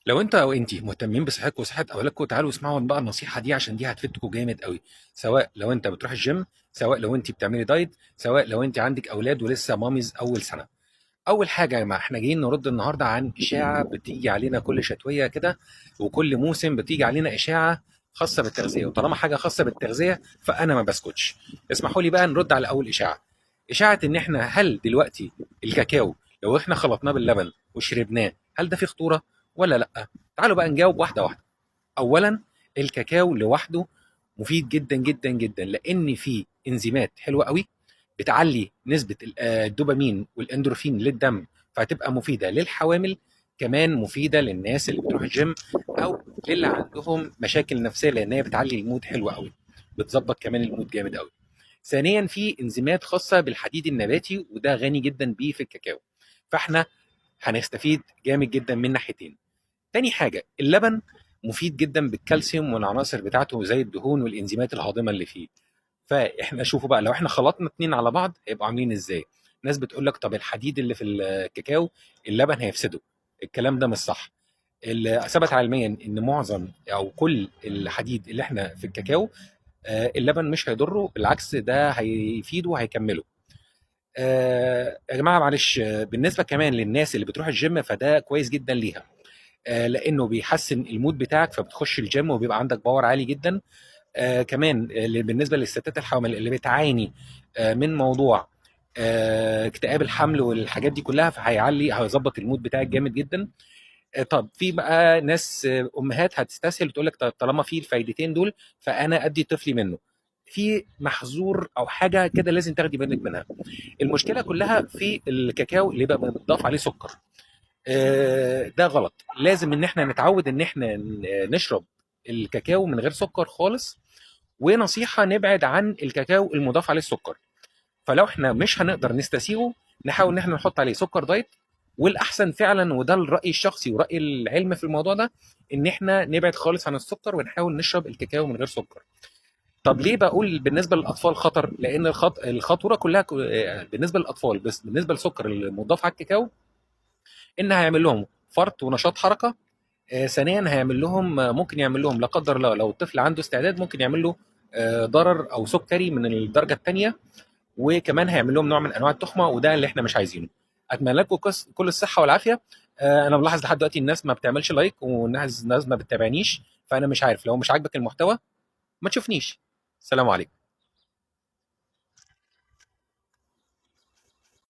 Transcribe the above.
لو انت او انتي مهتمين بصحتكم وصحة اولادكم، تعالوا اسمعوا بقى النصيحة دي عشان دي هتفيدكم جامد قوي. سواء لو انت بتروح الجيم، سواء لو انت بتعملي diet، سواء لو انت عندك اولاد ولسه mommies اول سنة. اول حاجة يا جماعة، احنا جايين نرد النهارده عن اشاعة بتيجي علينا كل شتوية كده، وكل موسم بتيجي علينا اشاعة خاصة بالتغذية، وطالما حاجة خاصة بالتغذية فانا ما بسكتش. اسمحوا لي بقى نرد على اول اشاعة، اشاعة ان احنا هل دلوقتي الكاكاو لو احنا خلطناه باللبن وشربناه هل ده فيه خطورة ولا لا؟ تعالوا بقى نجاوب واحدة واحدة. اولا، الكاكاو لوحده مفيد جدا جدا جدا، لان فيه انزيمات حلوة قوي بتعلي نسبه الدوبامين والاندروفين للدم، فهتبقى مفيدة للحوامل، كمان مفيدة للناس اللي بتروح الجيم او للي عندهم مشاكل نفسية، لان هي بتعلي ال mood حلو قوي، بتظبط كمان ال mood جامد قوي. ثانيا، في انزيمات خاصة بالحديد النباتي، وده غني جدا بيه في الكاكاو، فاحنا هنستفيد جامد جدا من ناحيتين. تاني حاجة، اللبن مفيد جدا بالكالسيوم والعناصر بتاعته زي الدهون والانزيمات الهاضمه اللي فيه. فاحنا شوفوا بقى لو احنا خلطنا اتنين على بعض هيبقوا عاملين ازاي. ناس بتقول لك طب الحديد اللي في الكاكاو اللبن هيفسده، الكلام ده مش صح. اللي ثبت علميا ان معظم او كل الحديد اللي احنا في الكاكاو اللبن مش هيضره، بالعكس ده هيفيده وهيكمله. يا جماعة معلش، بالنسبة كمان للناس اللي بتروح الجيم فده كويس جدا ليها، لانه بيحسن ال mood بتاعك، فبتخش الجيم وبيبقى عندك power عالي جدا. كمان بالنسبة للستات الحوامل اللي بتعاني من موضوع اكتئاب الحمل والحاجات دي كلها، فهيعلي هيظبط ال mood بتاعك جامد جدا. طب في بقى ناس امهات هتستسهل وتقول لك طب طالما في الفايدتين دول فانا ادي طفلي منه. في محظور او حاجة كده لازم تاخدي بالك منها. المشكلة كلها في الكاكاو اللي بقى متضاف عليه سكر، ده غلط. لازم ان احنا نتعود ان احنا نشرب الكاكاو من غير سكر خالص، ونصيحة نبعد عن الكاكاو المضاف عليه السكر. فلو احنا مش هنقدر نستسيغه نحاول ان احنا نحط عليه سكر diet، والاحسن فعلا، وده الراي الشخصي وراي العلم في الموضوع ده، ان احنا نبعد خالص عن السكر ونحاول نشرب الكاكاو من غير سكر. طب ليه بقول بالنسبة للاطفال خطر؟ لان الخطورة كلها بالنسبة للاطفال، بس بالنسبة للسكر المضاف على الكاكاو ان هيعمل لهم فرط ونشاط حركة. ثانيا هيعمل لهم، ممكن يعمل لهم لا قدر الله لو الطفل عنده استعداد ممكن يعمل له ضرر او سكري من الدرجة الثانية، وكمان هيعمل لهم نوع من انواع التخمة، وده اللي احنا مش عايزينه. اتمنى لكم كل الصحة والعافية. انا ملاحظ لحد دلوقتي الناس ما بتعملش like، والناس ما بتتابعنيش، فانا مش عارف لو مش عاجبك المحتوى ما تشوفنيش. السلام عليكم.